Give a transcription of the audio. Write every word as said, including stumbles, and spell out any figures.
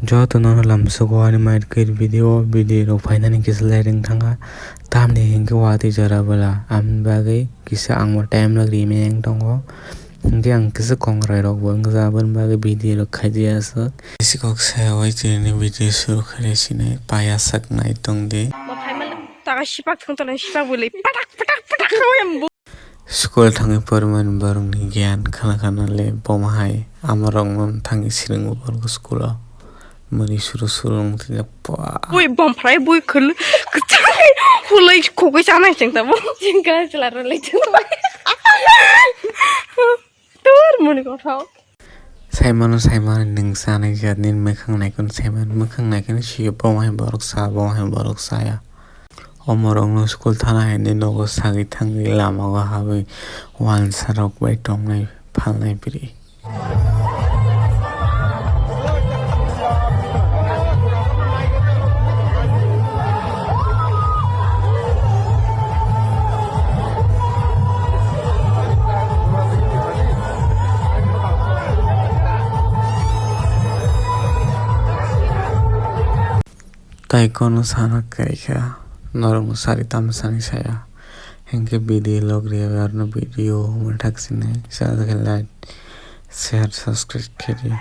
Joto no lamsogo ani mai kir video, video rok phainani kisa lereng thanga. Tamni hinkhe watwi jora bwla. Amni bagwi kisa ang bo time rok rimeng tongo. Hinkhe ang kisa kongrai rok bo wngkha, aboni bagwi video rok khaidi aswk. Bisi kok saya wai tini video suru khaidi sinai paya sak nai tongdi. Bo phaimani taga sipak thang tongo, sipak bwlwi patak, patak, patak khaui ang bo. School thangwi porimani borokni giyan khana khana le bomo hai amorokno thangwi swrwngo borok school o. Mani suru suru wng tongya pa. Bui bom phrai bui khul kwchai hulai khogwi chanai chwng tamo. Chwng khe chwla rwlai chwng. Tur mani kothok. Saimano saimano nwng chanai jat nini mwkhang naikhe saimano mwkhang naikhe sio bomo hai borok sa bomo hai borok saya. Omorokno school thana hinwi nogo sagwi thangwi lamao habwi wansarok bai tongnai phalnai piri. Tai kono sana kwrwi kha, norokno sari tamo sani saya. Hinkhe video log rwya arno video hwnwi thak sini sa like, share, subscribe khe di.